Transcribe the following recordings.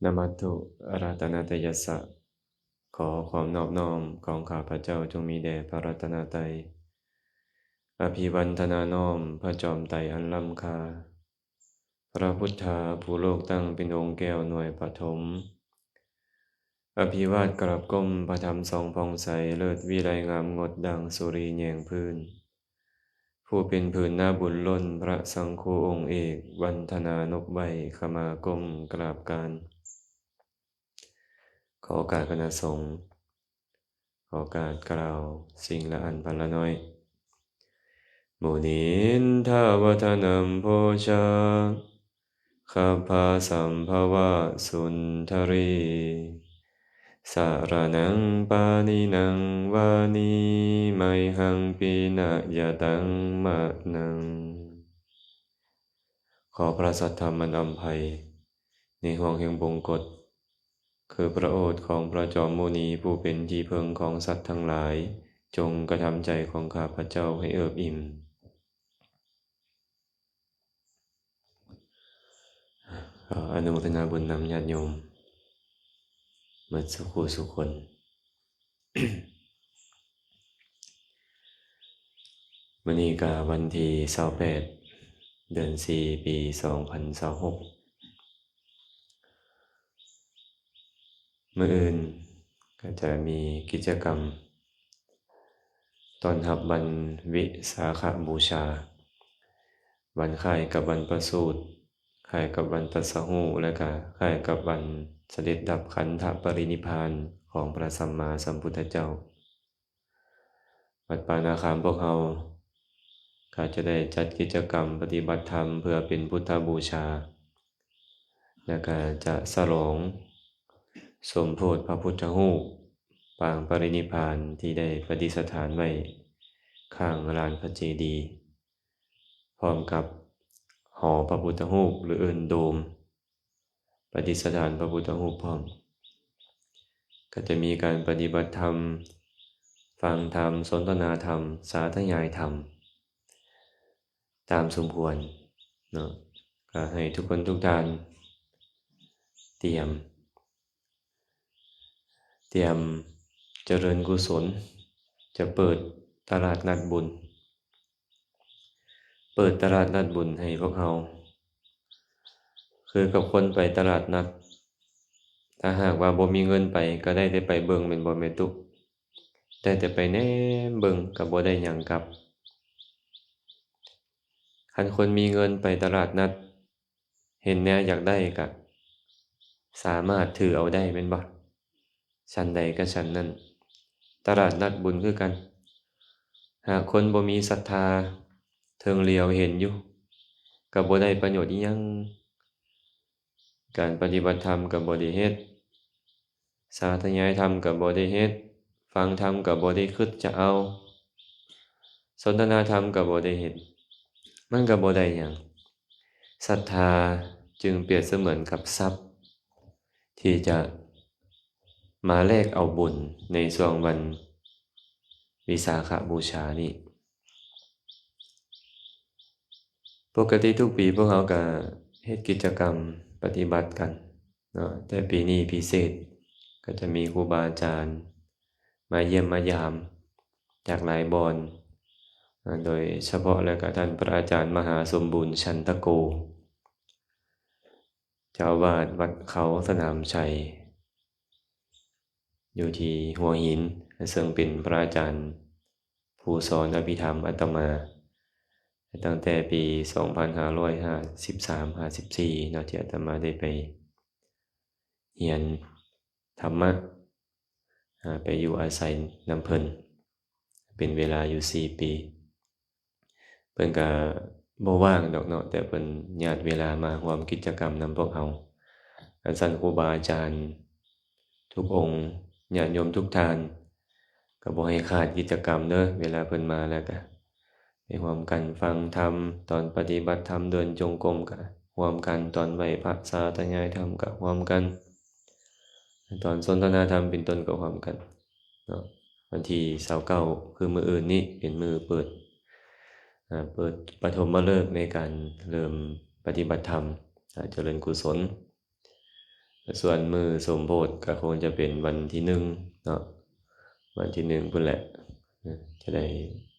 ນະມັດຖຸ ລັດຕະນະຕະຍັດສະ ຂໍຄວາມນອບນ້ອມຂອງຂ້າພະເຈົ້າຈົ່ງມີແດ່ພະລັດຕະນະໄຕ. ອະພິວັນທະນານ້ອມພະຈອມໄຕອັນລ້ຳຄ່າ, ພະພຸດທາຜູ້ໂລກຕັ້ງເປັນອົງແກ້ວໜ່ວຍປະຖົມ. ອະພິວາດກາບກົ້ມພະທຳສ່ອງຜ່ອງໃສ, ເລີດວິໄລງາມງົດດັ່ງສຸລີແຍງພື້ນ. ຜູ້ເປັນພື້ນນາບຸນລົ້ນ, ພະສັງໂຄອົງເອກ, ວັນທະນານົບໄຫວ້, ຂະມາກົ້ມກາບການ. ຂໍໂອກາດຄະນະສົງ, ຂໍໂອກາດກ່າວສິ່ງລະອັນພັນລະໜ້ອຍ. ມຸນິນທາວັດທະນັມໂພຊາ ຄັບພາສັມພະວະສຸນທະຣີ ສະລະນັງປານິນັງ ວານີໄມຫັງປິນະຍະຕັງມະນັງ. ຂໍພະສັດທຳອັນອຳໄພ ໃນຫ່ວງແຫ່ງບົງກົດ ຄືພະໂອດຂອງພະຈອມມຸນີ ຜູ້ເປັນທີ່ເພິ່ງຂອງສັດທັງຫຼາຍ, ຈົ່ງກະທຳໃຈຂອງຂ້າພະເຈົ້າໃຫ້ເອິບອີ່ມ. ຂໍອະນຸໂມທະນາບຸນນຳຍາດໂຍມໝົດສູ່ຜູ້ສູ່ຄົນ. ມື້ນີ້ກະວັນທີຊາວແປດ ເດືອນສີ່ ປີສອງພັນຊາວຫົກ. ມື້ອື່ນກະຈະມີກິດຈະກຳຕ້ອນຮັບວັນວິສາຂະບູຊາ, ວັນຄ້າຍກັບວັນປະສູດ, ຄ້າຍກັບວັນຕັດສະຮູ້ ແລະກະຄ້າຍກັບວັນສະເດັດດັບຂັນທະປະລິນິບພານຂອງພະສຳມາສຳພຸດທະເຈົ້າ. ວັດປ່ານາຄາມພວກເຮົາກະຈະໄດ້ຈັດກິດຈະກຳປະຕິບັດທຳເພື່ອເປັນພຸດທະບູຊາ ແລະກະຈະສະຫຼອງສົມໂພດພະພຸດທະຮູບປາງປະລິນິບພານທີ່ໄດ້ປະດິດສະຖານໄວ້ຂ້າງລານພະເຈດີ ພ້ອມກັບຫໍພະພຸດທະຮູບ ຫຼື ເອີ້ນໂດມ ປະດິດສະຖານພະພຸດທະຮູບພ້ອມ. ກະຈະມີການປະຕິບັດທຳ, ຟັງທຳ, ສົນທະນາທຳ, ສາທະຍາຍທຳຕາມສົມຄວນເນາະ. ກະໃຫ້ທຸກຄົນທຸກທ່ານຕຽມ ຕຽມຈະເລີນກຸສົນ ຈະເປີດຕະຫຼາດນັດບຸນ. ເປີດຕະຫຼາດນັດບຸນໃຫ້ພວກເຮົາ ຄືກັບຄົນໄປຕະຫຼາດນັດ, ຖ້າຫາກວ່າບໍ່ມີເງິນໄປ ກະໄດ້ແຕ່ໄປເບິ່ງແມ່ນບໍ່ແມ່ຕຸ? ໄດ້ແຕ່ໄປແນມເບິ່ງ ກະບໍ່ໄດ້ຫຍັງກັບ. ຄັນຄົນມີເງິນໄປຕະຫຼາດນັດ ເຫັນແນວຢາກໄດ້ກະສາມາດຖືເອົາໄດ້ແມ່ນບໍ່? ສັນໃດກະສັນນັ້ນ, ຕະຫຼາດນັດບຸນຄືກັນ, ຫາກຄົນບໍ່ມີສັດທາ ເຖິງຫຼຽວເຫັນຢູ່ ກະບໍ່ໄດ້ປະໂຫຍດອີ່ຫຍັງ. ການປະຕິບັດທຳກະບໍ່ໄດ້ເຮັດ, ສາທະຍາຍທຳກະບໍ່ໄດ້ເຮັດ, ຟັງທຳກະບໍ່ໄດ້ຄິດຈະເອົາ, ສົນທະນາທຳກະບໍ່ໄດ້ເຮັດ, ມັນກະບໍ່ໄດ້ຫຍັງ. ສັດທາຈຶ່ງປຽບສະເໝືອນກັບຊັບ ທີ່ຈະມາແລກເອົາບຸນໃນຊ່ວງວັນວິສາຂະບູຊານີ້. ປົກກະຕິທຸກປີພວກເຮົາກະເຮັດກິດຈະກຳປະຕິບັດກັນເນາະ, ແຕ່ປີນີ້ພິເສດ ກະຈະມີຄູບາອາຈານມາຢ້ຽມມາຢາມຈາກຫຼາຍບ່ອນ, ໂດຍສະເພາະແລ້ວກະທ່ານພະອາຈານມະຫາສົມບູນ ສັນຕະໂກ ເຈົ້າອາວາດວັດເຂົາສະໜາມໄຊ ຢູ່ທີ່ຫົວຫີນ, ເຊິ່ງເປັນພະອາຈານຜູ້ສອນອະພິທຳອາດຕະມາ ຕັ້ງແຕ່ປີສອງພັນຫ້າຮ້ອຍຫ້າສິບສາມ ຫ້າສິບສີ່ເນາະ ທີ່ອາດຕະມາໄດ້ໄປຮຽນທຳມະ ອາ ໄປຢູ່ອາໄສນຳເພິ່ນ ເປັນເວລາຢູ່ສີ່ປີ. ເພິ່ນກະບໍ່ວ່າງດອກເນາະ, ແຕ່ເພິ່ນຍາດເວລາມາຮ່ວມກິດຈະກຳນຳພວກເຮົາ. ອັນຊັ້ນ ຄູບາອາຈານທຸກອົງ, ຍາດໂຍມທຸກທ່ານ ກະບໍ່ໃຫ້ຂາດກິດຈະກຳເດີ. ເວລາເພິ່ນມາແລ້ວກະໄປຮ່ວມກັນຟັງທຳ, ຕອນປະຕິບັດທຳເດີນຈົງກົມກະຮ່ວມກັນ, ຕອນໄຫວ້ພະສາທະຍາຍທຳກະຮ່ວມກັນ, ຕອນສົນທະນາທຳເປັນຕົ້ນກະຮ່ວມກັນເນາະ. ວັນທີຊາວເກົ້າ ຄືມື້ອື່ນນີ້ ເປັນມື້ເປີດ ອາ ເປີດປະຖົມມະເລີກໃນການເລີ່ມປະຕິບັດທຳ ອາ ຈະເລີນກຸສົນ. ສ່ວນມື້ສົມໂພດກໍຄົງຈະເປັນວັນທີໜຶ່ງເນາະ, ວັນທີໜຶ່ງພຸ້ນແຫຼະ ຈະໄດ້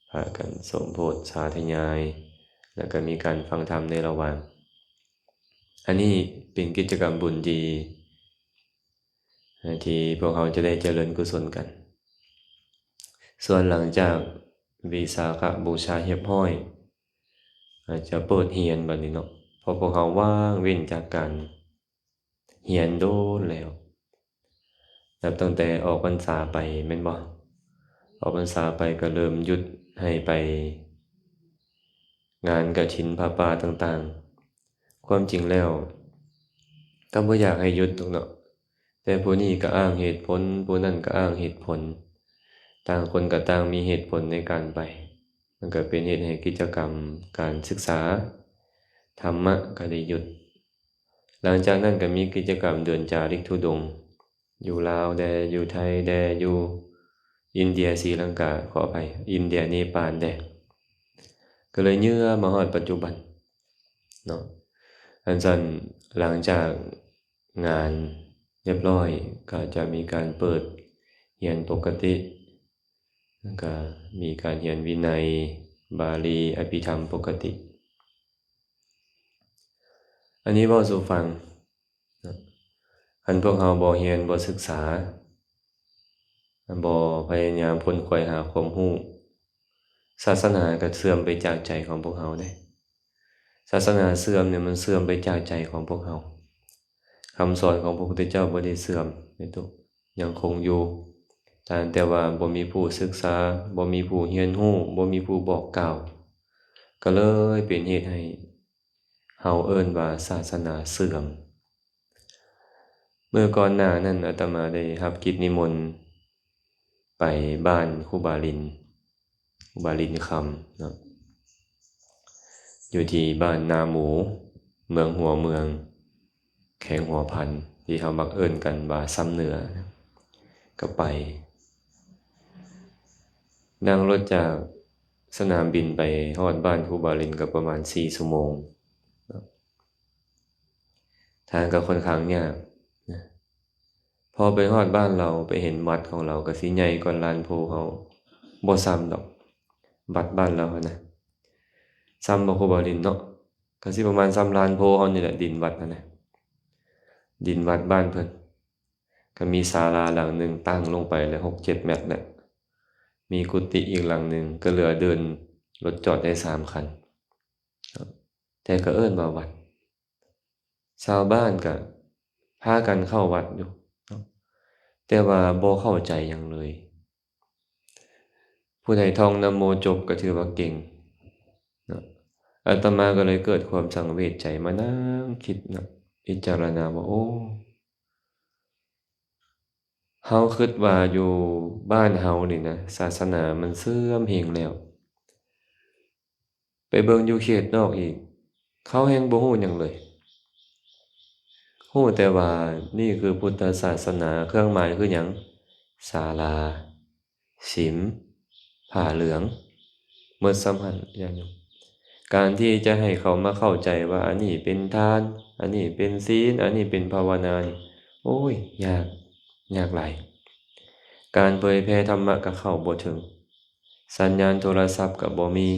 ພາກັນສົມໂພດສາທະຍາຍ ແລ້ວກໍມີການຟັງທຳໃນລະຫວ່າງ. ອັນນີ້ເປັນກິດຈະກຳບຸນທີ່ ທີ່ພວກເຮົາຈະໄດ້ຈະເລີນກຸສົນກັນ. ສ່ວນຫຼັງຈາກວິສາຂະບູຊາຮຽບຮ້ອຍ ອາດຈະເປີດຮຽນບັດນີ້ເນາະ, ເພາະພວກເຮົາວ່າງເວັ້ນຈາກການຮຽນໂດນແລ້ວ, ນັບຕັ້ງແຕ່ອອກພັນສາໄປແມ່ນບໍ່? ອອກພັນສາໄປກໍເລີ່ມຢຸດໃຫ້ໄປ ງານກະຖິນຜ້າປ່າຕ່າງໆ. ຄວາມຈິງແລ້ວກໍບໍ່ຢາກໃຫ້ຢຸດດອກເນາະ, ແຕ່ຜູ້ນີ້ກໍອ້າງເຫດຜົນ, ຜູ້ນັ້ນກໍອ້າງເຫດຜົນ, ຕ່າງຄົນກໍຕ່າງມີເຫດຜົນໃນການໄປ. ມັນກໍເປັນເຫດໃຫ້ກິດຈະກຳການສຶກສາທຳມະກໍໄດ້ຢຸດ. ຫຼັງຈາກນັ້ນກໍມີກິດຈະກຳເດີນຈາລິກທຸດົງ ຢູ່ລາວແດ່, ຢູ່ໄທແດ່, ຢູ່ອິນເດຍ, ສີລັງກາ, ຂໍອະໄພ, ອິນເດຍ, ເນປານແດ່, ກໍເລີຍເຍືອມາຮອດປັດຈຸບັນເນາະ. ອັນຊັ້ນ ຫຼັງຈາກງານຮຽບຮ້ອຍ ກໍຈະມີການເປີດຮຽນປົກກະຕິ, ແລ້ວກໍມີການຮຽນວິໄນ, ບາລີ, ອະພິທຳປົກກະຕິ. ອັນນີ້ເວົ້າສູ່ຟັງ. ຄັນພວກເຮົາບໍ່ຮຽນ, ບໍ່ສຶກສາ, ບໍ່ພະຍາຍາມຄົ້ນຄວ້າຫາຄວາມຮູ້, ສາສະໜາກໍເສື່ອມໄປຈາກໃຈຂອງພວກເຮົາເດ້. ສາສະໜາເສື່ອມນີ້ ມັນເສື່ອມໄປຈາກໃຈຂອງພວກເຮົາ. ຄຳສອນຂອງພະພຸດທະເຈົ້າບໍ່ໄດ້ເສື່ອມເດ້, ຍັງຄົງຢູ່, ຕ່າງແຕ່ວ່າບໍ່ມີຜູ້ສຶກສາ, ບໍ່ມີຜູ້ຮຽນຮູ້, ບໍ່ມີຜູ້ບອກກ່າວ, ກໍເລີຍເປັນເຫດໃຫ້ ເຮົາເອີ້ນວ່າສາສະໜາເສື່ອມ. ເມື່ອກ່ອນໜ້ານັ້ນ ອາດຕະມາໄດ້ຮັບກິດນິມົນໄປບ້ານຄູບາລິນ, ຄູບາລິນຄຳເນາະ, ຢູ່ທີ່ບ້ານນາໝູ, ເມືອງຫົວເມືອງ, ແຂວງຫົວພັນ, ທີ່ເຮົາມັກເອີ້ນກັນວ່າຊຳເໜືອ, ກໍໄປ. ນັ່ງລົດຈາກສະໜາມບິນໄປຮອດບ້ານຄູບາລິນກໍປະມານສີ່ຊົ່ວໂມງ. ທາງກໍຂ້ອນຂ້າງຍາກນະ. ພໍໄປຮອດບ້ານລາວ, ໄປເຫັນວັດຂອງລາວ ກໍຊິໃຫຍ່ກວ່າລານໂພເຮົາ, ບໍ່ຊ່ຳດອກ, ວັດບ້ານລາວຫັ້ນນະ. ຊ່ຳບໍ່ຄູບາລິນເນາະ? ກໍຊິປະມານຊ່ຳລານໂພເຮົານີ້ແຫຼະ, ດິນວັດຫັ້ນນະ, ດິນວັດບ້ານເພິ່ນ. ກໍມີສາລາຫຼັງໜຶ່ງຕັ້ງລົງໄປແລ້ວ ຫົກເຈັດແມັດແຫຼະ, ມີກຸຕິອີກຫຼັງໜຶ່ງ, ກໍເຫຼືອເດີນລົດຈອດໄດ້ສາມຄັນ, ແຕ່ກໍເອີ້ນວ່າວັດ. ຊາວບ້ານກໍພາກັນເຂົ້າວັດຢູ່ເນາະ, ແຕ່ວ່າບໍ່ເຂົ້າໃຈຫຍັງເລີຍ. ຜູ້ໃດທ່ອງນະໂມຈົບກໍຖືວ່າເກັ່ງເນາະ. ອາດຕະມາກໍເລີຍເກີດຄວາມສັງເວດໃຈ, ມານັ່ງຄິດເນາະ, ພິຈາລະນາວ່າ ໂອ້ ເຮົາຄິດວ່າຢູ່ບ້ານເຮົານີ້ນະ ສາສະໜາມັນເສື່ອມເຮງແລ້ວ, ໄປເບິ່ງຢູ່ເຂດນອກອີກ ເຂົາແຮ່ງບໍ່ຮູ້ຫຍັງເລີຍ, ຮູ້ແຕ່ວ່ານີ້ຄືພຸດທະສາສະໜາ, ເຄື່ອງໝາຍຄືຫຍັງ? ສາລາ, ສິມ, ຜ້າເຫຼືອງ, ໝົດສ່ຳຫັ້ນ ຍາດໂຍມ. ການທີ່ຈະໃຫ້ເຂົາມາເຂົ້າໃຈວ່າອັນນີ້ເປັນທານ, ອັນນີ້ເປັນສິນ, ອັນນີ້ເປັນພາວະນານີ້ ໂອ້ຍ ຍາກ, ຍາກຫຼາຍ. ການເຜີຍແຜ່ທຳມະກໍເຂົ້າບໍ່ເຖິງ, ສັນຍານໂທລະສັບກໍບໍ່ມີ,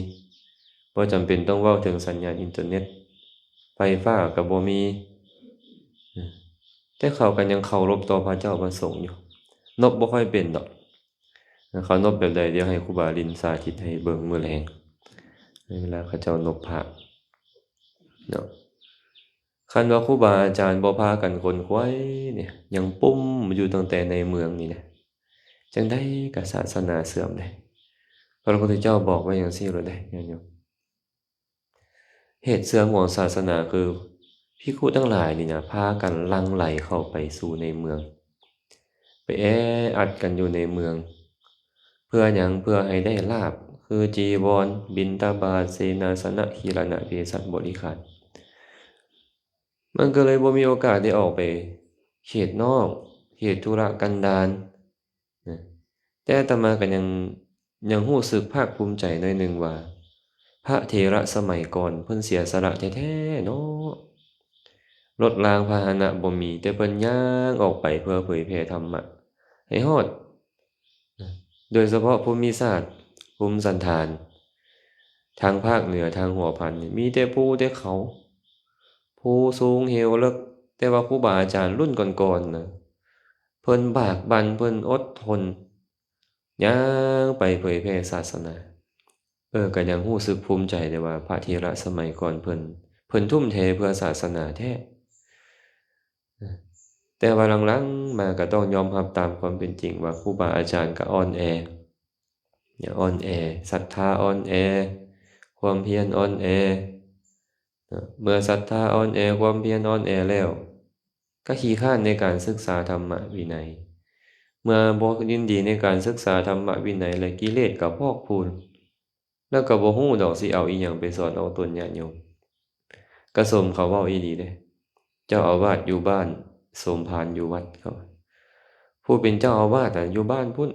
ບໍ່ຈຳເປັນຕ້ອງເວົ້າເຖິງສັນຍານອິນເຕີເນັດ, ໄຟຟ້າກໍບໍ່ມີ, ແຕ່ເຂົາກໍຍັງເຄົາລົບຕໍ່ພະເຈົ້າພະສົງຢູ່. ນົບບໍ່ຄ່ອຍເປັນດອກ. ເຄົານົບແບບໃດ? ດຽວໃຫ້ຄູບາລິນສາທິດໃຫ້ເບິ່ງມື້ແລງ ເວລາເຂົາເຈົ້ານົບພະເນາະ. ຄັນວ່າຄູບາອາຈານບໍ່ພາກັນຂົນຂວາຍນີ້ ຍັງປຸ້ມຢູ່ຕັ້ງແຕ່ໃນເມືອງນີ້ນະ, ຈັ່ງໃດກໍສາສະໜາເສື່ອມເດ້. ພະພຸດທະເຈົ້າບອກໄວ້ຈັ່ງຊີ້ໂລດເດ້ ຍາດໂຍມ. ເຫດເສື່ອມຂອງສາສະໜາຄື ພິກຂຸທັງຫຼາຍນີ້ນະ ພາກັນຫຼັ່ງໄຫຼເຂົ້າໄປສູ່ໃນເມືອງ, ໄປແອອັດກັນຢູ່ໃນເມືອງ. ເພື່ອຫຍັງ? ເພື່ອໃຫ້ໄດ້ລາບ ຄືຈີວອນ, ບິນທະບາດ, ເສນາສະນະ, ຄີລະນະ, ເພສັດບໍລິຂານ. ມັນກໍເລີຍບໍ່ມີໂອກາດໄດ້ອອກໄປເຂດນອກ, ເຂດທຸລະກັນດານ. ນະ ແຕ່ອາດຕະມາກໍຍັງ ຍັງຮູ້ສຶກພາກພູມໃຈໜ້ອຍໜຶ່ງວ່າ ພະເຖລະສະໄໝກ່ອນເພິ່ນເສຍສະຫຼະແທ້ໆເນາະ, ເວ ລົດລາງພາຫະນະບໍ່ມີ, ແຕ່ເພິ່ນຍ່າງອອກໄປເພື່ອເຜີຍແຜ່ທຳມະໃຫ້ຮອດ. ໂດຍສະເພາະພູມິສາດ, ພູມສັນຖານ ທາງພາກເໜືອ, ທາງຫົວພັນນີ້ ມີແຕ່ພູແຕ່ເຂົາ, ພູສູງເຫວເລິກ. ແຕ່ວ່າຄູບາອາຈານລຸ້ນກ່ອນໆນະ ເພິ່ນບາກບັ່ນ, ເພິ່ນອົດທົນ ຍ່າງໄປເຜີຍແຜ່ສາສະໜາ. ເອີ ກໍຍັງຮູ້ສຶກພູມໃຈເດ້ວ່າ ພະເຖລະສະໄໝກ່ອນເພິ່ນ, ເພິ່ນທຸ່ມເທເພື່ອສາສະໜາແທ້. ແຕ່ວ່າຫຼັງໆມາກໍຕ້ອງຍອມຮັບຕາມຄວາມເປັນຈິງວ່າ ຄູບາອາຈານກໍອ່ອນແອ, ອ່ອນແອ, ສັດທາອ່ອນແອ, ຄວາມພຽນອ່ອນແອ. ເມື່ອສັດທາອ່ອນແອ, ຄວາມພຽນອ່ອນແອແລ້ວ, ກໍຂີ້ຄ້ານໃນການສຶກສາທຳມະວິໄນ. ເມື່ອບໍ່ຍິນດີໃນການສຶກສາທຳມະວິໄນ ແລະ ກິເລດກໍພອກພູນ, ແລ້ວກໍບໍ່ຮູ້ດອກຊິເອົາອີ່ຫຍັງໄປສອນອອກຕົນຍາດໂຍມ. ກະສົມເຂົາເວົ້າອີ່ຫຼີເດ້, ເຈົ້າອາວາດຢູ່ບ້ານ, ສົມພານຢູ່ວັດ, ເຂົາວ່າ ຜູ້ເປັນເຈົ້າອາວາດນະຢູ່ບ້ານພຸ້ນ,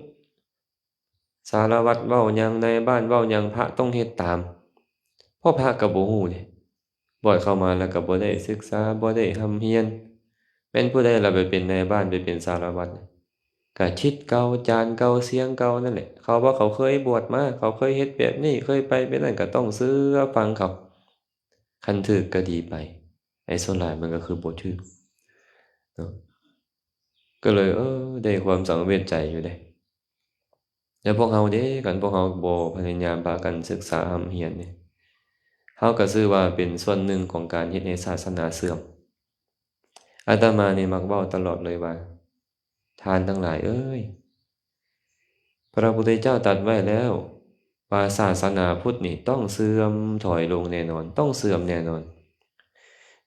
ສາລະວັດເວົ້າຫຍັງ, ນາຍບ້ານເວົ້າຫຍັງ, ພະຕ້ອງເຮັດຕາມ. ເພາະພະກໍບໍ່ຮູ້ເດ້, ບວດເຂົ້າມາແລ້ວກໍບໍ່ໄດ້ສຶກສາ, ບໍ່ໄດ້ຮ່ຳຮຽນ. ແມ່ນຜູ້ໃດລະໄປເປັນນາຍບ້ານ, ໄປເປັນສາລະວັດ? ກະທິດເກົ່າ, ຈານເກົ່າ, ຊຽງເກົ່ານັ້ນແຫຼະ. ເຂົາວ່າເຂົາເຄີຍບວດມາ, ເຂົາເຄີຍເຮັດແບບນີ້, ເຄີຍໄປແບບນັ້ນ, ກໍຕ້ອງເຊື່ອຟັງເຂົາ. ຄັນຖືກກໍດີໄປ, ໄອ້ສ່ວນຫຼາຍມັນກໍຄືບໍ່ຖືກເນາະ. ກໍເລີຍ ເອີ ໄດ້ຄວາມສັງເວດໃຈຢູ່ເດ້. ແລ້ວພວກເຮົາເດ ຄັນພວກເຮົາບໍ່ພະຍາຍາມພາກັນສຶກສາຮ່ຳຮຽນນີ້, ເຮົາກໍຊື່ວ່າເປັນສ່ວນໜຶ່ງຂອງການເຮັດໃຫ້ສາສະໜາເສື່ອມ. ອາດຕະມານີ້ມັກເວົ້າຕະຫຼອດເລີຍວ່າ ທ່ານທັງຫຼາຍເອີຍ, ພະພຸດທະເຈົ້າຕັດໄວ້ແລ້ວວ່າ ສາສະໜາພຸດນີ້ຕ້ອງເສື່ອມຖອຍລົງແນ່ນອນ, ຕ້ອງເສື່ອມແນ່ນອນ.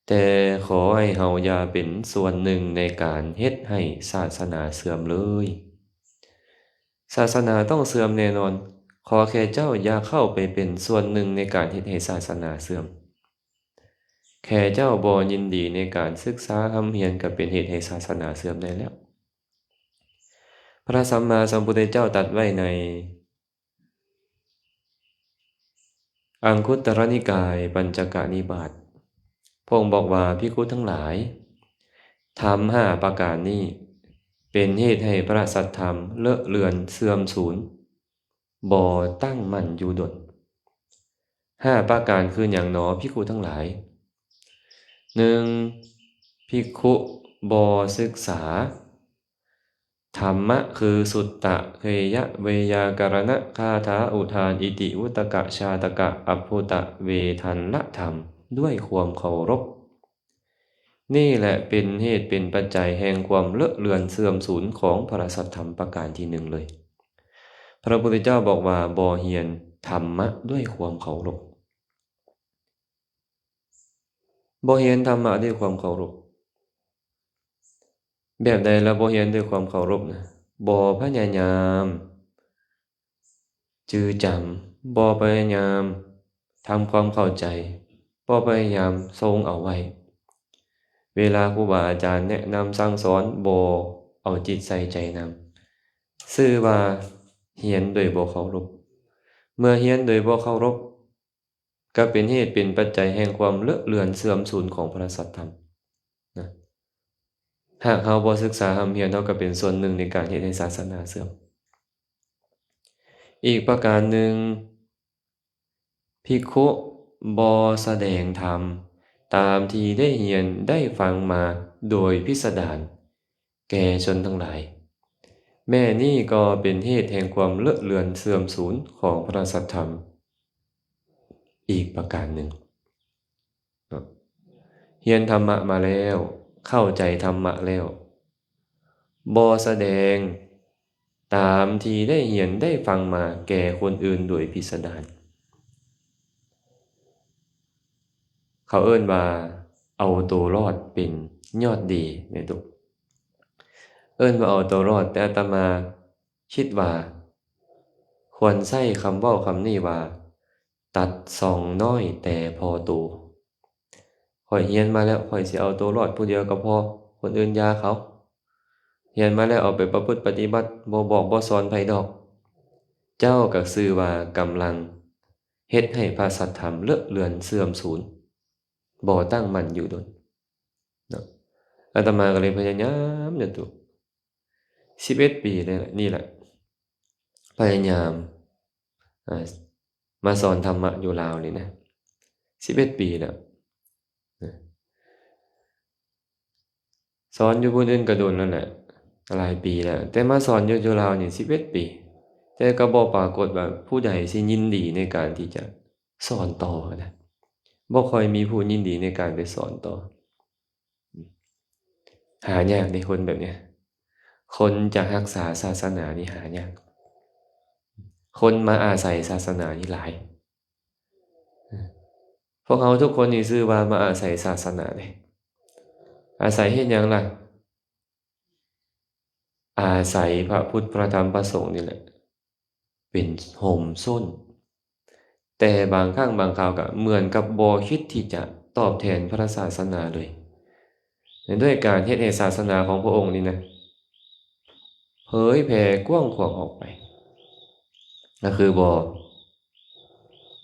ແຕ່ຂໍໃຫ້ເຮົາຢ່າເປັນສ່ວນໜຶ່ງໃນການເຮັດໃຫ້ສາສະໜາເສື່ອມເລີຍ. ສາສະໜາຕ້ອງເສື່ອມແນ່ນອນ, ຂໍແຄ່ເຈົ້າຢ່າເຂົ້າໄປເປັນສ່ວນໜຶ່ງໃນການເຮັດໃຫ້ສາສະໜາເສື່ອມ. ແຄ່ເຈົ້າບໍ່ຍິນດີໃນການສຶກສາຮ່ຳຮຽນ ກໍເປັນເຫດໃຫ້ສາສະໜາເສື່ອມໄດ້ແລ້ວ. ພະສຳມາສຳພຸດທະເຈົ້າຕັດໄວ້ໃນອັງຄຸດຕະລະນິກາຍ ປັນຈະກະນິບາດ, ພະອົງບອກວ່າ ພິກຂຸທັງຫຼາຍ, ທຳຫ້າປະການນີ້ເປັນເຫດໃຫ້ພະສັດທຳເລາະເລືອນເສື່ອມສູນ, ບໍ່ຕັ້ງໝັ້ນຢູ່ດົນ. ຫ້າປະການຄືຫຍັງໜໍ ພິກຂຸທັງຫຼາຍ? ໜຶ່ງ, ພິກຂຸບໍ່ສຶກສາທຳມະ ຄື ສຸດຕະ, ເຖຍະ, ໄວຍາກະລະນະ, ຄາຖາ, ອຸທານ, ອິຕິ, ວຸດຕະກະ, ຊາດຕະກະ, ອັບພູຕະ, ເວທັນລະທຳ ດ້ວຍຄວາມເຄົາລົບ. ນີ້ແຫຼະເປັນເຫດເປັນປັດໄຈແຫ່ງຄວາມເລາະເລືອນເສື່ອມສູນຂອງພະສັດທຳປະການທີໜຶ່ງເລີຍ. ພະພຸດທະເຈົ້າບອກວ່າ ບໍ່ຮຽນທຳມະດ້ວຍຄວາມເຄົາລົບ. ບໍ່ຮຽນທຳມະດ້ວຍຄວາມເຄົາລົບ. ແບບໃດລະບໍ່ຮຽນດ້ວຍຄວາມເຄົາລົບນະ? ບໍ່ພະຍາຍາມ ຈື່ຈຳ, ບໍ່ພະຍາຍາມທຳຄວາມເຂົ້າໃຈ, ບໍ່ພະຍາຍາມຊົງເອົາໄວ້. ເວລາຄູບາອາຈານແນະນຳສັ່ງສອນ ບໍ່ເອົາຈິດໃສ່ໃຈນຳ, ຊື່ວ່າຮຽນໂດຍບໍ່ເຄົາລົບ. ເມື່ອຮຽນໂດຍບໍ່ເຄົາລົບ, ກໍເປັນເຫດເປັນປັດໄຈແຫ່ງຄວາມເລາະເລືອນເສື່ອມສູນຂອງພະສັດທຳນະ. ຫາກເຮົາບໍ່ສຶກສາຮ່ຳຮຽນ, ເຮົາກໍເປັນສ່ວນໜຶ່ງໃນການເຮັດໃຫ້ສາສະໜາເສື່ອມ. ອີກປະການໜຶ່ງ, ພິກຂຸບໍ່ສະແດງທຳຕາມທີ່ໄດ້ຮຽນໄດ້ຟັງມາໂດຍພິສະດານ ແກ່ຊົນທັງຫຼາຍ, ແມ່ນີ້ກໍເປັນເຫດແຫ່ງຄວາມເລາະເລືອນເສື່ອມສູນຂອງພະສັດທຳອີກປະການໜຶ່ງເນາະ. ຮຽນທຳມະມາແລ້ວ, ເຂົ້າໃຈທຳມະແລ້ວ, ບໍ່ສະແດງຕາມທີ່ໄດ້ຮຽນໄດ້ຟັງມາແກ່ຄົນອື່ນໂດຍພິສະດານ. ເຂົາເອີ້ນວ່າເອົາໂຕລອດເປັນຍອດດີແມ່ນຕົວະ. ເອີ້ນວ່າເອົາໂຕລອດ, ແຕ່ອາດຕະມາຄິດວ່າຄວນໃຊ້ຄຳເວົ້າຄຳນີ້ວ່າ ຕັດຊ່ອງນ້ອຍແຕ່ພໍໂຕ. ຂ້ອຍຮຽນມາແລ້ວ, ຂ້ອຍຊິເອົາໂຕລອດຜູ້ດຽວກໍພໍ, ຄົນອື່ນຢ່າເຂົາ. ຮຽນມາແລ້ວເອົາໄປປະພຶດປະຕິບັດ, ບໍ່ບອກບໍ່ສອນໃຜດອກ. ເຈົ້າກໍຊື່ວ່າກຳລັງເຮັດໃຫ້ພະສັດທຳເລາະເລືອນເສື່ອມສູນ, ບໍ່ຕັ້ງໝັ້ນຢູ່ດົນເນາ ອາດຕະມາກໍເລີຍພະຍາຍາມຢູ່ຕຸ ສິບເອັດປີນີ້ແຫຼະ ພະຍາຍາມ ອາ ມາສອນທຳມະຢູ່ລາວນີ້ນະ ສິບເອັດປີແລ້ວ. ສອນຢູ່ບ່ອນອື່ນກໍດົນແລ້ວແຫຼະ ຫຼາຍປີແລ້ວ ແຕ່ມາສອນຢູ່ ຢູ່ລາວນີ້ ສິບເອັດປີ ແຕ່ກໍບໍ່ປາກົດວ່າຜູ້ໃດຊິຍິນດີໃນການທີ່ຈະສອນຕໍ່ນະ ບໍ່ຄ່ອຍມີຜູ້ຍິນດີໃນການໄປສອນຕໍ່. ຫາຍາກເດ້ຄົນແບບເນີ້ຍ ຄົນຈະຮັກສາສາສະໜານີ້ຫາຍາກ ຄົນມາອາໄສສາສະໜານີ້ຫຼາຍ. ພວກເຮົາທຸກຄົນນີ້ຊື່ວ່າມາອາໄສສາສະໜາເດ້ ອາໄສເຮັດຫຍັງລະ? ອາໄສພະພຸດ ພະທຳ ພະສົງນີ້ແຫຼະ ເປັນຮົ່ມໂສ້ນ ແຕ່ບາງຄັ້ງບາງຄາວກໍເໝືອນກັບບໍ່ຄິດທີ່ຈະຕອບແທນພະສາສະໜາເລີຍ ດ້ວຍການເຮັດໃຫ້ສາສະໜາຂອງພະອົງນີ້ນະ ເຜີຍແຜ່ກວ້າງຂວາງອອກໄປ ກໍຄືບໍ່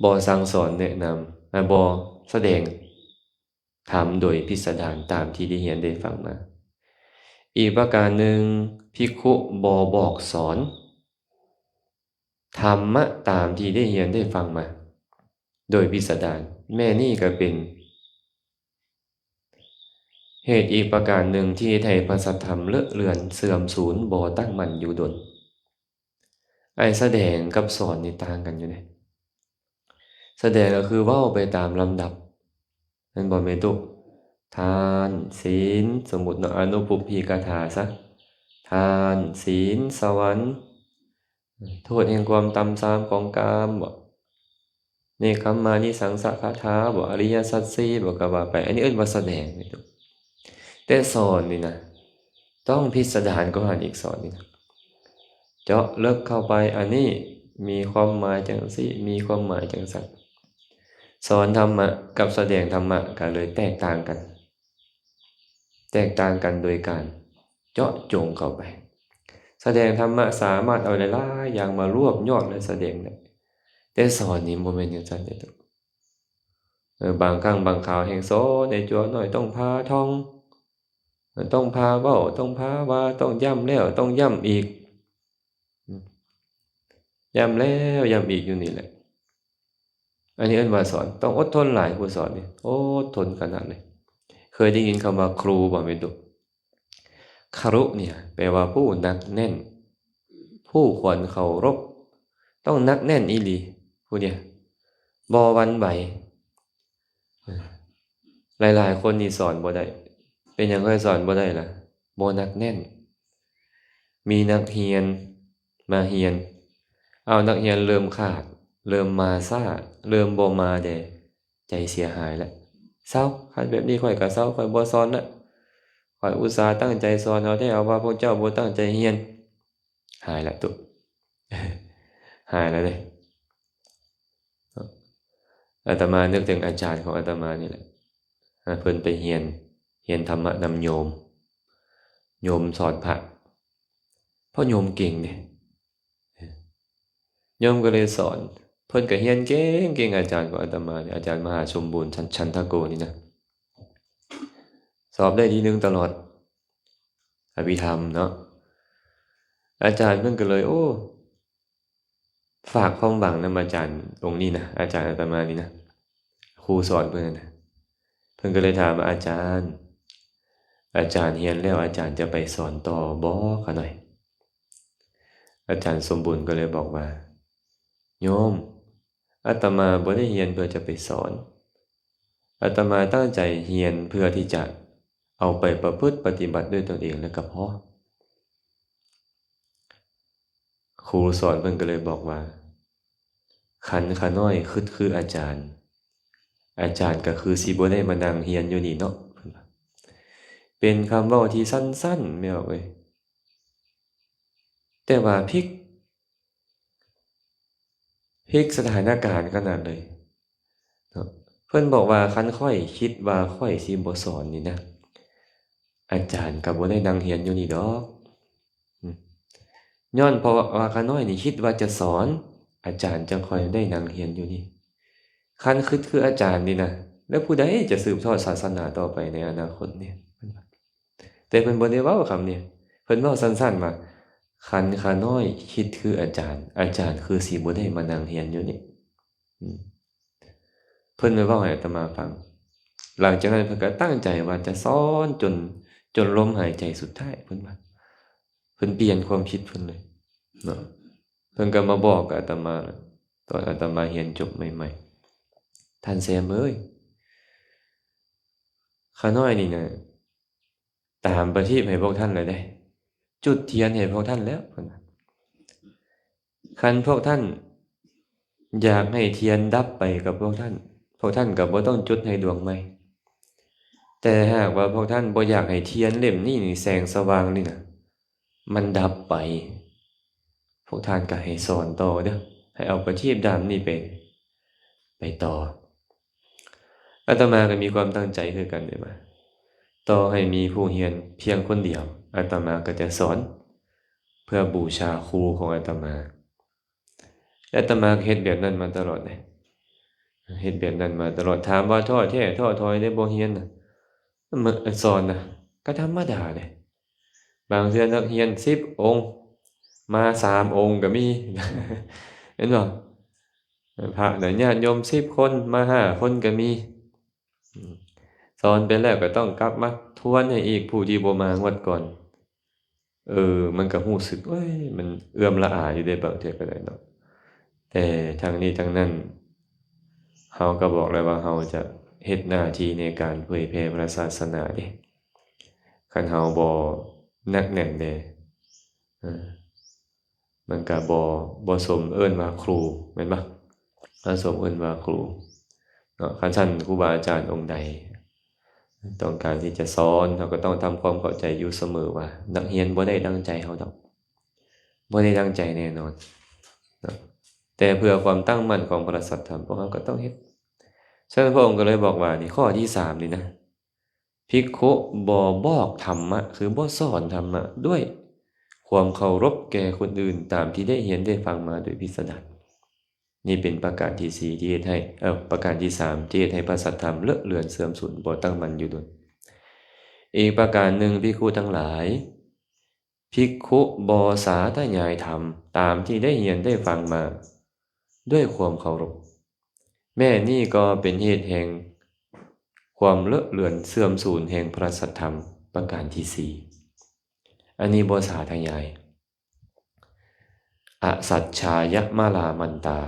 ບໍ່ສັ່ງສອນແນະນຳ ແລະ ບໍ່ສະແດງ ທຳໂດຍພິດສະດານຕາມທີ່ໄດ້ຮຽນໄດ້ຟັງມາ. ອີກປະການໜຶ່ງ, ພິກຂຸບໍ່ບອກສອນທຳມະຕາມທີ່ໄດ້ຮຽນໄດ້ຟັງມາໂດຍພິດສະດານ. ແມ່ນີ້ກໍເປັນເຫດອີກປະການໜຶ່ງທີ່ເຮັດໃຫ້ພະສັດທຳເລາະເລືອນເສື່ອມສູນ, ບໍ່ຕັ້ງໝັ້ນຢູ່ດົນ. ໄອ້ສະແດງກັບສອນນີ້ຕ່າງກັນຢູ່ເດ້. ສະແດງກໍຄືເວົ້າໄປຕາມລຳດັບ ແມ່ນບໍ່ແມ່ຕຸ? ທານ, ສິນ, ສົມມຸດເນາະ, ອະນຸປຸບພິກະຖາຊະ, ທານ, ສິນ, ສະຫວັນ, ໂທດແຫ່ງຄວາມຕ່ຳຊາມຂອງກາມບໍ? ເນກຂຳມານິສັງສະຄາຖາບໍ? ອະລິຍະສັດສີ່ບໍ? ກໍວ່າໄປ. ອັນນີ້ເອີ້ນວ່າສະແດງແມ່ນບໍ່? ແຕ່ສອນນີ້ນະ ຕ້ອງພິດສະດານກວ່າຫັ້ນອີກ. ສອນນີ້ນະ ເຈາະເລິກເຂົ້າໄປ, ອັນນີ້ມີຄວາມໝາຍຈັ່ງຊີ້, ມີຄວາມໝາຍຈັ່ງຊັ້ນ. ສອນທຳມະກັບສະແດງທຳມະກໍເລີຍແຕກຕ່າງກັນ. ແຕກຕ່າງກັນໂດຍການເຈາະຈົງເຂົ້າໄປ. ສະແດງທຳມະສາມາດເອົາຫຼາຍໆຢ່າງມາລວບຍອດ ແລະ ສະແດງໄດ້, ແຕ່ສອນນີ້ບໍ່ແມ່ນຈັ່ງຊັ້ນເດ້. ເອີ ບາງຄັ້ງບາງຄາວແຮ່ງສອນໃຫ້ຈົວໜ້ອຍ, ຕ້ອງພາທ່ອງ, ຕ້ອງພາເວົ້າ, ຕ້ອງພາວ່າ, ຕ້ອງຢ້ຳແລ້ວ, ຕ້ອງຢ້ຳອີກ. ອືມ ຢ້ຳແລ້ວຢ້ຳອີກຢູ່ນີ້ແຫຼະ. ອັນນີ້ເອີ້ນວ່າສອນ, ຕ້ອງອົດທົນຫຼາຍຜູ້ສອນນີ້, ອົດທົນຂະໜາດເລີຍ. ເຄີຍໄດ້ຍິນຄຳວ່າຄຣູບໍ່ແມ່ນຕຸ? ຄາຣຸນີ້ແປວ່າຜູ້ໜັກແໜ້ນ, ຜູ້ຄວນເຄົາລົບ, ຕ້ອງໜັກແໜ້ນອີ່ຫຼີຜູ້ນີ້, ບໍ່ຫວັ່ນໄຫວ. ຫຼາຍໆຄົນນີ້ສອນບໍ່ໄດ້. ເປັນຫຍັງເຄີຍສອນບໍ່ໄດ້ລະ? ບໍ່ໜັກແໜ້ນ. ມີນັກຮຽນມາຮຽນ, ອ້າວ ນັກຮຽນເລີ່ມຂາດ, ເລີ່ມມາຊ້າ, ເລີ່ມບໍ່ມາແດ່, ໃຈເສຍຫາຍລະ. ເຊົາ, ຄັນແບບນີ້ຂ້ອຍກໍເຊົາ, ຂ້ອຍບໍ່ສອນລະ. ຂ້ອຍອຸດສາຕັ້ງໃຈສອນເອົາແທ້, ເອົາວ່າພວກເຈົ້າບໍ່ຕັ້ງໃຈຮຽນ. ຫາຍລະຕຸ, ຫາຍລະເດ້. ອາດຕະມານຶກເຖິງອາຈານຂອງອາດຕະມານີ້ແຫຼະ. ອາ ເພິ່ນໄປຮຽນ, ຮຽນທຳມະນຳໂຍມ, ໂຍມສອນພະ, ເພາະໂຍມເກັ່ງເດ້. ໂຍມກໍເລີຍສອນ, ເພິ່ນກໍຮຽນເກັ່ງໆ ອາຈານຂອງອາດຕະມານີ້, ອາຈານມະຫາສົມບູນ ສັນ ສັນທະໂກນີ້ນະ, ສອບໄດ້ທີໜຶ່ງຕະຫຼອດ. ອະພິທຳເນາະ. ອາຈານເພິ່ນກໍເລີຍ ໂອ້ ຝາກຄວາມຫວັງນຳອາຈານອົງນີ້ນະ, ອາຈານອາດຕະມານີ້ນະ, ຄູສອນເພິ່ນນະ. ເພິ່ນກໍເລີຍຖາມວ່າ ອາຈານ, ອາຈານຮຽນແລ້ວ ອາຈານຈະໄປສອນຕໍ່ບໍ່ຂະນ້ອຍ? ອາຈານສົມບູນກໍເລີຍບອກວ່າ ໂຍມ, ອາດຕະມາບໍ່ໄດ້ຮຽນເພື່ອຈະໄປສອນ. ອາດຕະມາຕັ້ງໃຈຮຽນເພື່ອທີ່ຈະເອົາໄປປະພຶດປະຕິບັດດ້ວຍຕົນເອງແລ້ວກໍພໍ. ຄູສອນເພິ່ນກໍເລີຍບອກວ່າ ຄັນຂ້ານ້ອຍຄຶດຄືອາຈານ, ອາຈານກໍຄືຊິບໍ່ໄດ້ມານັ່ງຮຽນຢູ່ນີ້ເນາະ. ເພິ່ນວ່າ ເປັນຄຳເວົ້າທີ່ສັ້ນໆ ແມ່ນບໍ່ເອີຍ? ແຕ່ວ່າພິກ, ພິກສະຖານະການຂະໜາດເລີຍເນາະ. ເພິ່ນບອກວ່າ ຄັນຂ້ອຍຄິດວ່າຂ້ອຍຊິບໍ່ສອນນີ້ນະ, ອາຈານກໍບໍ່ໄດ້ນັ່ງຮຽນຢູ່ນີ້ດອກ. ອືມ ຍ້ອນເພາະວ່າຂ້ານ້ອຍນີ້ຄິດວ່າຈະສອນ, ອາຈານຈັ່ງຄ່ອຍໄດ້ນັ່ງຮຽນຢູ່ນີ້. ຄັນຄຶດຄືອາຈານນີ້ນະ, ແລ້ວຜູ້ໃດຈະສືບທອດສາສະໜາຕໍ່ໄປໃນອະນາຄົດນີ້? ເພິ່ນວ່າ ແຕ່ເພິ່ນບໍ່ໄດ້ເວົ້າຄຳນີ້ ເພິ່ນເວົ້າສັ້ນໆວ່າ ຄັນຂ້ານ້ອຍຄິດຄືອາຈານ ອາຈານຄືຊິບໍ່ໄດ້ມານັ່ງຮຽນຢູ່ນີ້. ອືມ ເພິ່ນມາເວົ້າໃຫ້ອາດຕະມາຟັງ. ຫຼັງຈາກນັ້ນເພິ່ນກໍຕັ້ງໃຈວ່າຈະສອນຈົນ ຈົນລົມຫາຍໃຈສຸດທ້າຍ ເພິ່ນວ່າ ເພິ່ນປ່ຽນຄວາມຄິດເພິ່ນເລີຍເນາະ. ເພິ່ນກໍມາບອກກັບອາດຕະມາ ຕອນອາດຕະມາຮຽນຈົບໃໝ່ໆ ທ່ານແຊມເອີຍ ຂ້ານ້ອຍນີ້ນະ ຕາມປະທີບໃຫ້ພວກທ່ານແລ້ວເດ້ ຈຸດທຽນໃຫ້ພວກທ່ານແລ້ວ ເພິ່ນວ່າ ຄັນພວກທ່ານຢາກໃຫ້ທຽນດັບໄປກັບພວກທ່ານ ພວກທ່ານກໍບໍ່ຕ້ອງຈຸດໃຫ້ດວງໃໝ່. ແຕ່ຫາກວ່າພວກທ່ານບໍ່ຢາກໃຫ້ທຽນເຫຼັ້ມນີ້ນີ້ ແສງສະຫວ່າງນີ້ນະ ມັນດັບໄປ ພວກທ່ານກໍໃຫ້ສອນຕໍ່ເດີ້ ໃຫ້ເອົາປະທີບດ້າມນີ້ໄປ ໄປຕໍ່. ອາດຕະມາກໍມີຄວາມຕັ້ງໃຈຄືກັນເດ້ວ່າ ຕໍ່ໃຫ້ມີຜູ້ຮຽນພຽງຄົນດຽວ ອາດຕະມາກໍຈະສອນ ເພື່ອບູຊາຄູຂອງອາດຕະມາ. ອາດຕະມາກໍເຮັດແບບນັ້ນມາຕະຫຼອດເດ້ ເຮັດແບບນັ້ນມາຕະຫຼອດ. ຖາມວ່າທໍ້ແທ້ທໍ້ຖອຍໄດ້ບໍ່ຮຽນນະ ເອີ ສອນນະ ກໍທຳມະດາເດ້. ບາງເທື່ອນັກຮຽນສິບອົງ ມາສາມອົງກໍມີ ເຫັນບໍ່? ພະນະ ຍາດໂຍມສິບຄົນ ມາຫ້າຄົນກໍມີ. ອືມ ສອນໄປແລ້ວກໍຕ້ອງກັບມາທວນໃຫ້ອີກ ຜູ້ທີ່ບໍ່ມາງວດກ່ອນ. ເອີ ມັນກໍຮູ້ສຶກ ໂອ້ຍ ມັນເອື້ອມລະອາຢູ່ເດ້ ບາງເທື່ອກໍໄດ້ເນາະ. ແຕ່ທັງນີ້ທັງນັ້ນ ເຮົາກໍບອກແລ້ວວ່າເຮົາຈະເຮັດໜ້າທີ່ໃນການເຜີຍແຜ່ພະສາສະໜາເດ້. ຄັນເຮົາບໍ່ໜັກແໜ້ນເດ້ ເອີ ມັນກໍບໍ່ ບໍ່ສົມເອີ້ນວ່າຄູ ແມ່ນບໍ່? ບໍ່ສົມເອີ້ນວ່າຄູເນາະ. ຄັນຊັ້ນຄູບາອາຈານອົງໃດຕ້ອງການທີ່ຈະສອນ ເຮົາກໍຕ້ອງທຳຄວາມເຂົ້າໃຈຢູ່ສະເໝີວ່າ ນັກຮຽນບໍ່ໄດ້ດັ່ງໃຈເຮົາດອກ ບໍ່ໄດ້ດັ່ງໃຈແນ່ນອນເນາະ. ແຕ່ເພື່ອຄວາມຕັ້ງໝັ້ນຂອງພະສັດທຳ ພວກເຮົາກໍຕ້ອງເຮັດ. ສະນັ້ນພະອົງກໍເລີຍບອກວ່າ ນີ້ ຂໍ້ທີສາມນີ້ນະ ພິກຂຸບໍ່ບອກທຳມະ ຄືບໍ່ສອນທຳມະດ້ວຍຄວາມເຄົາລົບແກ່ຄົນອື່ນ ຕາມທີ່ໄດ້ຮຽນໄດ້ຟັງມາໂດຍພິສະດານ. ນີ້ເປັນປະການທີສີ່ທີ່ເຮັດໃຫ້ ເອີ ປະການທີສາມທີ່ເຮັດໃຫ້ພະສັດທຳເລາະເລືອນເສື່ອມສູນ ບໍ່ຕັ້ງໝັ້ນຢູ່ດົນ. ອີກປະການໜຶ່ງ ພິກຂຸທັງຫຼາຍ ພິກຂຸບໍ່ສາທະຍາຍທຳຕາມທີ່ໄດ້ຮຽນໄດ້ຟັງມາດ້ວຍຄວາມເຄົາລົບ ແມ້ນີ້ກໍເປັນເຫດແຫ່ງຄວາມເລາະເລືອນເສື່ອມສູນແຫ່ງພະສັດທຳປະການທີສີ່. ອັນນີ້ບໍ່ສາທະຍາຍ ອະສັດຊາຍະມະລາມັນຕາ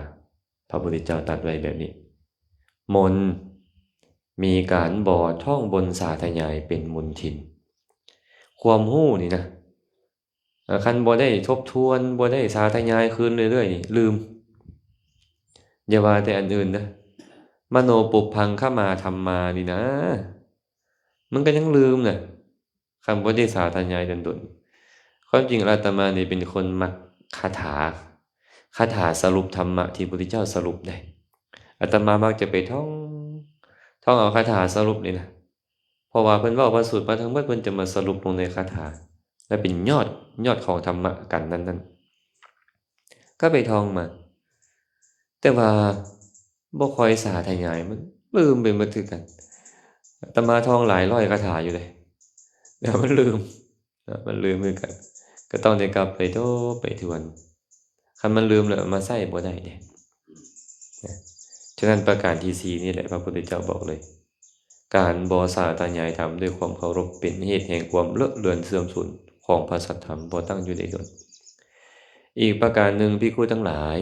ພະພຸດທະເຈົ້າຕັດໄວ້ແບບນີ້ ມົນມີການບໍ່ທ້ອງບົນສາທະຍາຍເປັນມົນທິນ. ຄວາມຮູ້ນີ້ນະ ເອີ ຄັນບໍ່ໄດ້ທົບທວນ ບໍ່ໄດ້ສາທະຍາຍຄືນເລື້ອຍໆນີ້ ລືມ. ຢ່າວ່າແຕ່ອັນອື່ນນະ ມະໂນປຸບພັງຄະມາທຳມານີ້ນະ ມັນກໍຍັງລືມນະ ຄັນບໍ່ໄດ້ສາທະຍາຍດົນໆ. ຄວາມຈິງອາດຕະມານີ້ເປັນຄົນມັກຄາຖາ ຄາຖາສະຫຼຸບທຳມະທີ່ພຸດທະເຈົ້າສະຫຼຸບໄດ້. ອາດຕະມາມັກຈະໄປທ່ອງ ທ່ອງເອົາຄາຖາສະຫຼຸບນີ້ນະ ເພາະວ່າເພິ່ນເວົ້າພະສູດມາທັງໝົດ ເພິ່ນຈະມາສະຫຼຸບລົງໃນຄາຖາ ແລະເປັນຍອດ ຍອດຂອງທຳມະກັນນັ້ນໆ ກໍໄປທ່ອງມາ ແຕ່ວ່າບໍ່ຄ່ອຍສາທະຍາຍ ມັນລືມໄປໝົດຄືກັນ. ອາດຕະມາທ່ອງຫຼາຍຮ້ອຍຄາຖາຢູ່ເດ້ ແຕ່ມັນລືມ ເນາະ ມັນລືມຄືກັນ ກໍຕ້ອງໄດ້ກັບໄປທົບໄປທວນ. ຄັນມັນລືມແລ້ວ ເອົາມາໃຊ້ບໍ່ໄດ້ເດ້. ນະ ສະນັ້ນປະການທີສີ່ນີ້ແຫຼະ ພະພຸດທະເຈົ້າບອກເລີຍ ການບໍ່ສາທະຍາຍທຳດ້ວຍຄວາມເຄົາລົບ ເປັນເຫດແຫ່ງຄວາມເລາະເລືອນເສື່ອມສູນຂອງພະສັດທຳ ບໍ່ຕັ້ງຢູ່ໄດ້ດົນ. ອີກປະການໜຶ່ງ ພິກຂຸທັງຫຼາຍ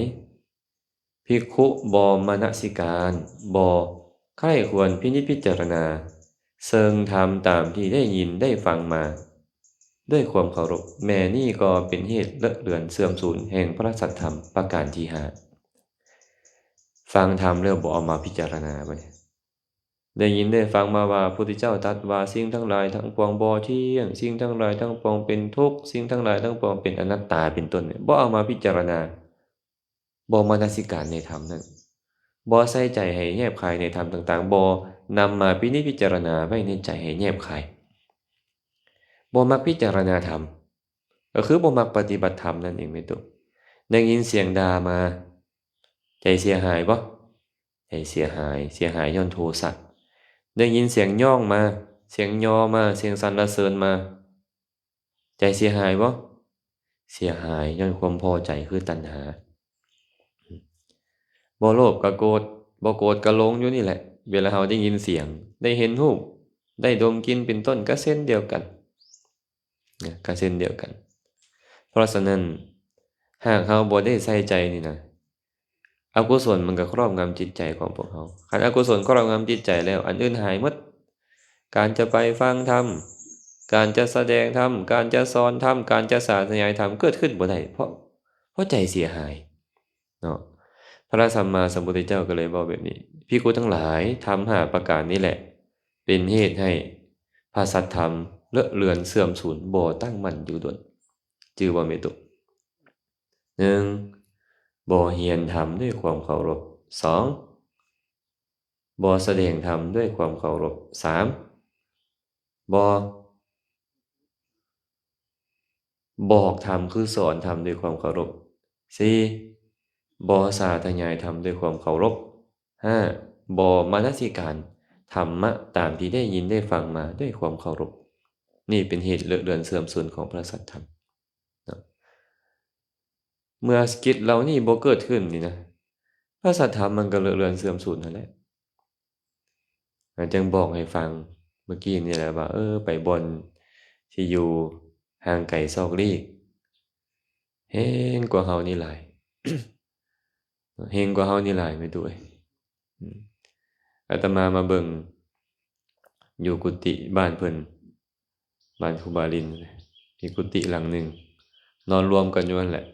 ພິກຂຸບໍ່ມະນະສິການ ບໍ່ໃຄ່ຄວນພິນິດພິຈາລະນາ ເຊິ່ງທຳຕາມທີ່ໄດ້ຍິນໄດ້ຟັງມາດ້ວຍຄວາມເຄົາລົບ ແມ້ນີ້ກໍເປັນເຫດເລາະເລືອນເສື່ອມສູນແຫ່ງພະສັດທຳປະການທີຫ້າ. ຟັງທຳແລ້ວບໍ່ເອົາມາພິຈາລະນາ ບາດນີ້ ໄດ້ຍິນໄດ້ຟັງມາວ່າ ພຸດທະເຈົ້າຕັດວ່າ ສິ່ງທັງຫຼາຍທັງປວງບໍ່ທຽງ, ສິ່ງທັງຫຼາຍທັງປວງເປັນທຸກ, ສິ່ງທັງຫຼາຍທັງປວງເປັນອະນັດຕາ ເປັນຕົ້ນ, ບໍ່ເອົາມາພິຈາລະນາ. ບໍ່ມະນະສິການໃນທຳນັ້ນ, ບໍ່ໃສ່ໃຈໃຫ້ແຍບຄາຍໃນທຳຕ່າງໆ, ບໍ່ນຳມາພິນິດພິຈາລະນາໄວ້ໃນໃຈໃຫ້ແຍບຄາຍ, ບໍ່ມັກພິຈາລະນາທຳ, ກໍຄືບໍ່ມັກປະຕິບັດທຳນັ້ນເອງແມ່ນຕົວະ. ໄດ້ຍິນສຽງດ່າມາ, ໃຈເສຍຫາຍບໍ່? ໃຈເສຍຫາຍ, ເສຍຫາຍຍ້ອນໂທສະ. ໄດ້ຍິນສຽງຍ້ອງມາ, ສຽງຍໍມາ, ສຽງສັນລະເສີນມາ, ໃຈເສຍຫາຍບໍ່? ເສຍຫາຍຍ້ອນຄວາມພໍໃຈ ຄືຕັນຫາ. ບໍ່ໂລບກໍໂກດ, ບໍ່ໂກດກໍຫຼົງຢູ່ນີ້ແຫຼະ. ເວລາເຮົາໄດ້ຍິນສຽງ, ໄດ້ເຫັນຮູບ, ໄດ້ດົມກິ່ນເປັນຕົ້ນ ກໍເຊັ່ນດຽວກັນນະ, ກໍເຊັ່ນດຽວກັນ. ເພາະສະນັ້ນ ຫາກເຮົາບໍ່ໄດ້ໃສ່ໃຈນີ້ນະ, ອະກຸສົນມັນກໍຄອບງຳຈິດໃຈຂອງພວກເຮົາ. ຄັນອະກຸສົນຄອບງຳຈິດໃຈແລ້ວ, ອັນອື່ນຫາຍໝົດ. ການຈະໄປຟັງທຳ, ການຈະສະແດງທຳ, ການຈະສອນທຳ, ການຈະສາທະຍາຍທຳ ເກີດຂຶ້ນບໍ່ໄດ້ ເພາະ, ເພາະໃຈເສຍຫາຍເນາະ. ພະສຳມາສຳພຸດທະເຈົ້າກໍເລີຍເວົ້າແບບນີ້, ພິກຂຸທັງຫຼາຍ, ທຳຫ້າປະການນີ້ແຫຼະ ເປັນເຫດໃຫ້ພະສັດທຳເລາະເລືອນເສື່ອມສູນ, ບໍ່ຕັ້ງໝັ້ນຢູ່ດົນ. ຈື່ບໍ່ແມ່ຕຸ? ໜຶ່ງ ບໍ່ຮຽນທຳດ້ວຍຄວາມເຄົາລົບ. ສອງ ບໍ່ສະແດງທຳດ້ວຍຄວາມເຄົາລົບ. ສາມ ບໍ່ ບອກທຳ ຄືສອນທຳດ້ວຍຄວາມເຄົາລົບ. ສີ່ ບໍ່ສາທະຍາຍທຳດ້ວຍຄວາມເຄົາລົບ. ຫ້າ ບໍ່ມະນະສິການທຳມະຕາມທີ່ໄດ້ຍິນໄດ້ຟັງມາດ້ວຍຄວາມເຄົາລົບ. ນີ້ເປັນເຫດເລາະເລືອນເສື່ອມສູນຂອງພະສັດທຳເນາະ. ເມື່ອກິດເຫຼົ່ານີ້ບໍ່ເກີດຂຶ້ນນີ້ນະ, ພະສັດທຳມັນກໍເລາະເລືອນເສື່ອມສູນຫັ້ນແຫຼະ. ຈັ່ງບອກໃຫ້ຟັງເມື່ອກີ້ນີ້ແຫຼະວ່າ, ເອີ, ໄປບ່ອນທີ່ຢູ່ຫ່າງໄກຊອກຫຼີກ, ເຮງກວ່າເຮົານີ້ຫຼາຍ, ເຮງກວ່າເຮົານີ້ຫຼາຍ ແມ່ຕູ້ເອີຍ. ອາດຕະມາມາເບິ່ງຢູ່ກຸຕິບ້ານເພິ່ນ, ບ້ານຄູບາລິນ, ມີກຸຕິຫຼັງໜຶ່ງ, ນອນລວມກັນຢູ່ຫັ້ນແຫຼະ.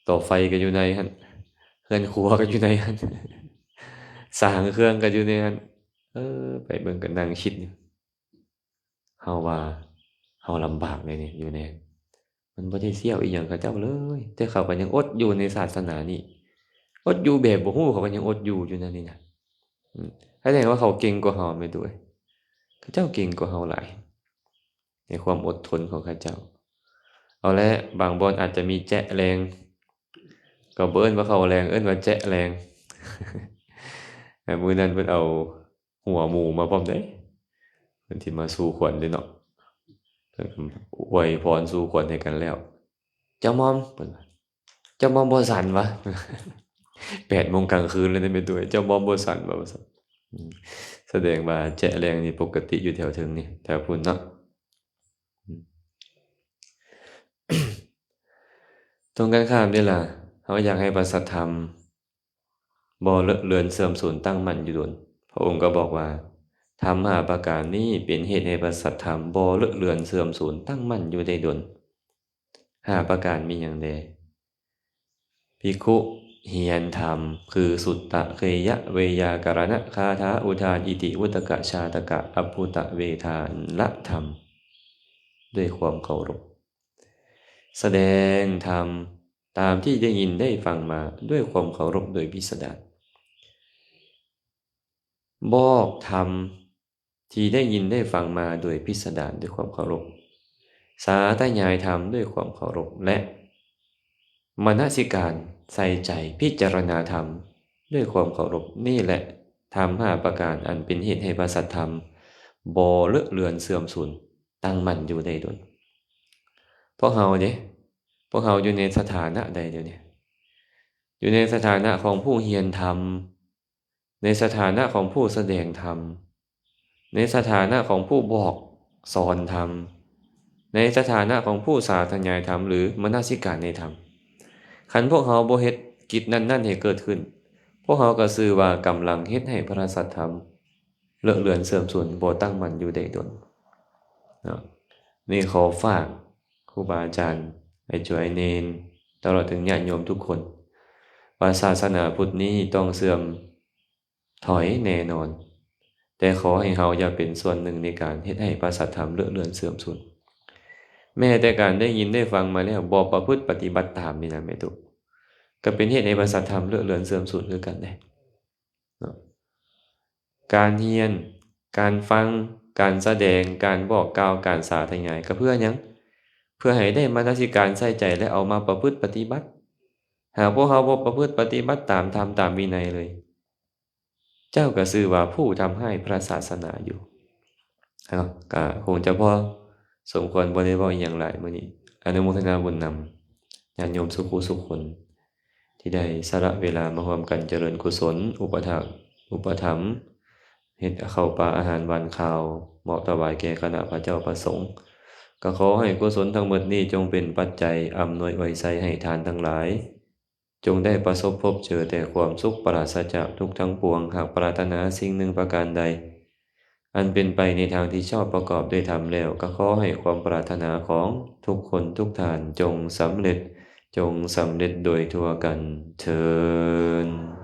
ເຕົາໄຟກໍຢູ່ໃນຫັ້ນ, ເຮືອນຄົວກໍຢູ່ໃນຫັ້ນ, ສາງເຄື່ອງກໍຢູ່ໃນຫັ້ນ. ເອີ, ໄປເບິ່ງກໍນັ່ງຄິດຢູ່, ເຮົາວ່າເຮົາລຳບາກເດນີ້ ຢູ່ໃນ ມັນບໍ່ໄດ້ສ່ຽວອີ່ຫຍັງເຂົາເຈົ້າເລີຍ, ແຕ່ເຂົາກໍຍັງອົດຢູ່ໃນສາສະໜານີ້, ອົດຢູ່ແບບບໍ່ຮູ້ ເຂົາກໍຍັງອົດຢູ່ຢູ່ນັ້ນນີ້ນະ. ອືມ ສະແດງວ່າເຂົາເກັ່ງກວ່າເຮົາ ແມ່ນຕົວະ, ເຂົາເຈົ້າເກັ່ງກວ່າເຮົາຫຼາຍ ໃນຄວາມອົດທົນຂອງເຂົາເຈົ້າ. ເອົາແຫຼະ, ບາງບ່ອນອາດຈະມີແຈະແລງ, ກໍບໍ່ເອີ້ນວ່າເຂົ້າແລງ, ເອີ້ນວ່າແຈະແລງ. ແຕ່ມື້ນັ້ນເພິ່ນເອົາ ຫົວໝູມາພ້ອມເດ້, ເພິ່ນຊິມາສູ່ຂວັນເດ້ເນາະ, ເພິ່ນກໍອວຍພອນສູ່ຂວັນໃຫ້ກັນແລ້ວ. ເຈົ້າໝອມ, ເພິ່ນວ່າ, ເຈົ້າໝອມບໍ່ສັນຫວາ? ແປດໂມງກາງຄືນແລ້ວເດ້ແມ່ຕູ້ເອີຍ, ເຈົ້າໝອມບໍ່ສັນຫວາ? ວ່າຊັ້ນ. ອືມ ສະແດງວ່າແຈະແລງນີ້ປົກກະຕິຢູ່ແຖວເທິງນີ້, ແຖວພຸ້ນເນາະ. ອືມ ຕົງກັນຂ້າມເດ້ລະ, ເຮົາຢາກໃຫ້ພະສັດທຳ ບໍ່ເລາະເລືອນເສື່ອມສູນ ຕັ້ງໝັ້ນຢູ່ດົນ. ພະອົງກໍບອກວ່າ ທຳຫ້າປະການນີ້ເປັນເຫດໃຫ້ພະສັດທຳບໍ່ເລາະເລືອນເສື່ອມສູນ ຕັ້ງໝັ້ນຢູ່ໄດ້ດົນ. ຫ້າປະການມີຫຍັງແດ່? ພິກຂຸຮຽນທຳ ຄື ສຸດຕະ ຄຣິຍະ ເວຍາກະລະນະ ຄາຖາ ອຸທານ ອິຕິ ວຸດຕະກະ ຊາຕະກະ ອັບພຸຕະ ເວທາລະທຳ ດ້ວຍຄວາມເຄົາລົບ. ສະແດງທຳ ຕາມທີ່ໄດ້ຍິນໄດ້ຟັງມາດ້ວຍຄວາມເຄົາລົບໂດຍພິສະດານ, ບອກທຳທີ່ໄດ້ຍິນໄດ້ຟັງມາໂດຍພິສະດານດ້ວຍຄວາມເຄົາລົບ, ສາທະຍາຍທຳດ້ວຍຄວາມເຄົາລົບ ແລະ ມະນະສິການໃສ່ໃຈພິຈາລະນາທຳດ້ວຍຄວາມເຄົາລົບ. ນີ້ແຫຼະທຳຫ້າປະການອັນເປັນເຫດໃຫ້ພະສັດທຳບໍ່ເລາະເລືອນເສື່ອມສູນ ຕັ້ງໝັ້ນຢູ່ໄດ້ດົນ. ພວກເຮົາເດ້, ພວກເຮົາຢູ່ໃນສະຖານະໃດດຽວນີ້? ຢູ່ໃນສະຖານະຂອງຜູ້ຮຽນທຳ, ໃນສະຖານະຂອງຜູ້ສະແດງທຳ, ໃນສະຖານະຂອງຜູ້ບອກສອນທຳ, ໃນສະຖານະຂອງຜູ້ສາທະຍາຍທຳ ຫຼື ມະນະສິການໃນທຳ. ຄັນພວກເຮົາບໍ່ເຮັດກິດນັ້ນໆໃຫ້ເກີດຂຶ້ນ, ພວກເຮົາກໍຊື່ວ່າກຳລັງເຮັດໃຫ້ພະສັດທຳ ເລາະເລືອນເສື່ອມສູນ ບໍ່ຕັ້ງໝັ້ນຢູ່ໄດ້ດົນເນາະ. ນີ້ຂໍຝາກຄູບາອາຈານ, ອ້າຍຈົວ, ອ້າຍເນນ, ຕະຫຼອດເຖິງຍາດໂຍມທຸກຄົນ ວ່າສາສະໜາພຸດນີ້ຕ້ອງເສື່ອມຖອຍແນ່ນອນ, ແຕ່ຂໍໃຫ້ເຮົາຢ່າເປັນສ່ວນໜຶ່ງໃນການເຮັດໃຫ້ພະສັດທຳເລາະເລືອນເສື່ອມສູນ. ແມ້ແຕ່ການໄດ້ຍິນໄດ້ຟັງມາແລ້ວ ບໍ່ປະພຶດປະຕິບັດຕາມນີ້ນະແມ່ຕຸ, ກໍເປັນເຫດໃຫ້ພະສັດທຳເລາະເລືອນເສື່ອມສູນຄືກັນເດ້. ເນາະ ການຮຽນ, ການຟັງ, ການສະແດງ, ການບອກກ່າວ, ການສາທະຍາຍ ກໍເພື່ອຫຍັງ? ເພື່ອໃຫ້ໄດ້ມະນະສິການໃສ່ໃຈ ແລະ ເອົາມາປະພຶດປະຕິບັດ. ຫາກພວກເຮົາບໍ່ປະພຶດປະຕິບັດຕາມທຳຕາມວິໄນເລີຍ, ເຈົ້າກໍຊື່ວ່າຜູ້ທຳຮ້າຍພະສາສະໜາຢູ່. ເອົາ ກໍຄົງຈະພໍ ສົມຄວນບໍ່ໄດ້ເວົ້າອີ່ຫຍັງຫຼາຍມື້ນີ້. ອະນຸໂມທະນາບຸນນຳຍາດໂຍມສູ່ຄູ່ສູ່ຄົນ ທີ່ໄດ້ສະຫຼະເວລາມາຮ່ວມກັນຈະເລີນກຸສົນ ອຸປະຖາກ ອຸປະຖຳ ເຮັດເຂົ້າປາອາຫານຫວານຄາວ ມອບຖວາຍແກ່ຄະນະພະເຈົ້າພະສົງ. ກໍຂໍໃຫ້ກຸສົນທັງໝົດນີ້ຈົ່ງເປັນປັດໄຈອຳນວຍອວຍໄຊໃຫ້ທ່ານທັງຫຼາຍ ຈົ່ງໄດ້ປະສົບພົບເຈີແຕ່ຄວາມສຸກ ປະລາດສະຈາກທຸກທັງປວງ. ຫາກປາດຖະໜາສິ່ງໜຶ່ງປະການໃດ ອັນເປັນໄປໃນທາງທີ່ຊອບປະກອບດ້ວຍທຳແລ້ວ, ກໍຂໍໃຫ້ຄວາມປາດຖະໜາຂອງທຸກຄົນທຸກທ່ານຈົ່ງສຳເລັດ, ຈົ່ງສຳເລັດໂດຍທົ່ວກັນເທີ້ນ.